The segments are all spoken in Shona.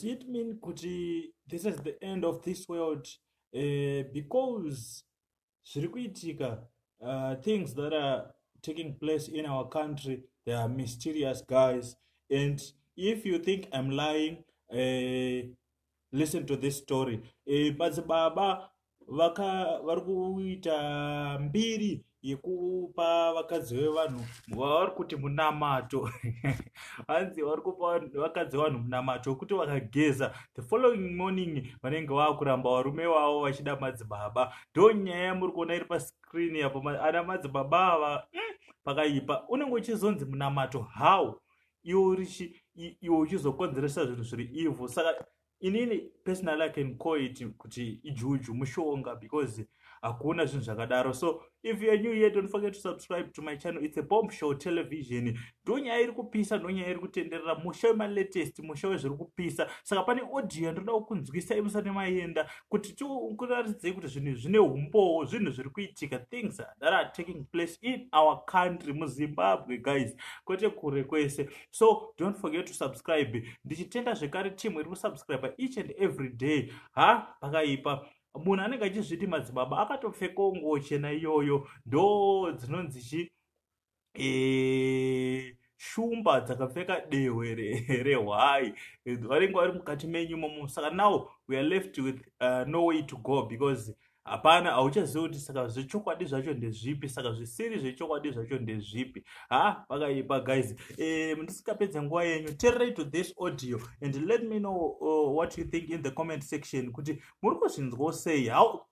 Does it mean kuti this is the end of this world? Because zviri kuitika, things that are taking place in our country, they are mysterious, guys. And if you think I'm lying, listen to this story. Madzibaba vari kuita mbiri yekupa vakadzi vevanhu vavari kuti munamato. Hanzi vari kupa vakadzi vevanhu munamato wekuti vakageza, the following morning vanenge vaakuramba varume vavo vachida madzibaba. Ndo nyaya yamuri kuona iri pascreen apo. Ana madzibaba ava, pakaipa. Unenge uchizonzi munamato how iwe uchizokonzeresa zvinhu zviri evil? Saka inini personally I can call it kuti ijuju, mushonga, because hakuna zvinhu zvakadaro. So if you are new here, don't forget to subscribe to my channel. It's a Bomb Show Television. Ndo nyaya iri kupisa, ndo nyaya iri kutenderera, musha wemalatest, musha wezviri kupisa. Saka pane audio yandoda kukunzwisa musati maenda, kuti tikuratidzei kuti zvinhu zvine umbowo, zvinhu zviri kuitika, things that are taking place in our country, muZimbabwe, guys, kwete kure kwese. So don't forget to subscribe. Ndichitenda zvekare team iri kusubscribe each and every day. Ha, pakaipa. Munhu anenge achizviti madzibaba akatopfekawo nguo chena iyoyo, ndo dzinonzi chi shumba dzakapfeka dehwe rehwai, vanenge vari mukati menyu imomo. Saka now we are left with no way to go, because hapana, hauchazivi kuti saka zvechokwadi zvacho ndezvipi, saka zvisiri zvechokwadi zvacho ndezvipi. Ha, pakaipa, guys. Ndisikapedze nguva yenyu, teererei to this audio and let me know what you think in the comment section, kuti muri kuzvinzwawo sei.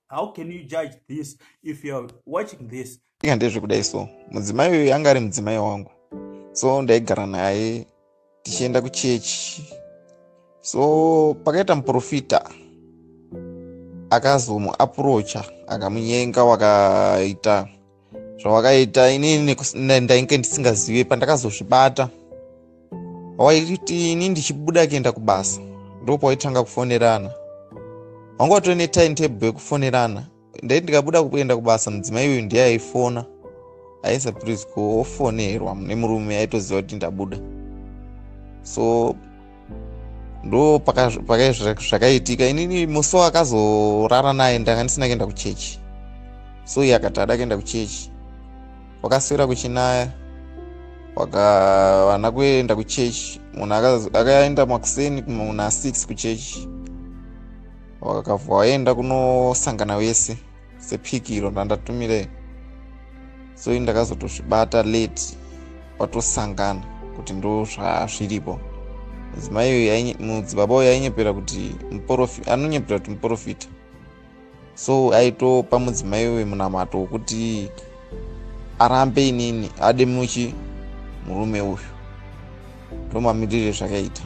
How can you judge this if you are watching this? Inga ndezvekudai. So mudzimai uyu anga ari mudzimai wangu, so ndaigara naye tichienda kuchechi. So pakaita muprofita akazomuapproacha, akamunyenga, wakaita zvawakaita. Inini ndainge ndisingazive. Pandakazozvibata, waiti ini ndichibuda kuenda kubasa, ndopawaitanga kufonerana. Wanga watori netimetable yekufonerana. Ndaiti ndikabuda kuenda kubasa, mudzimai uyu ndiye aifona, aisa prisco, ofonerwa nemurume. Aitoziva kuti ndabuda. So ndo zvakaitika. Inini musi wakazorara naye ndanga ndisina kuenda kuchechi. So iye akati ada kuenda kuchechi, wakaswera kuchinaya, vana kuenda kuchechi. Munhu akaenda makuseni muna 6 kuchechi, wakabva waenda kunosangana wese sepikiro ndandatumire. So ini ndakazotozvibata late, watosangana kuti ndo zvazviripo. Mudzimai, mudzibaba uyu ainyepera kuti, anonyepera kuti muprofita. So aitopa mudzimai uyu munamato wekuti arambe inini, ade muchi murume uyu. Ndo mamirire zvakaita.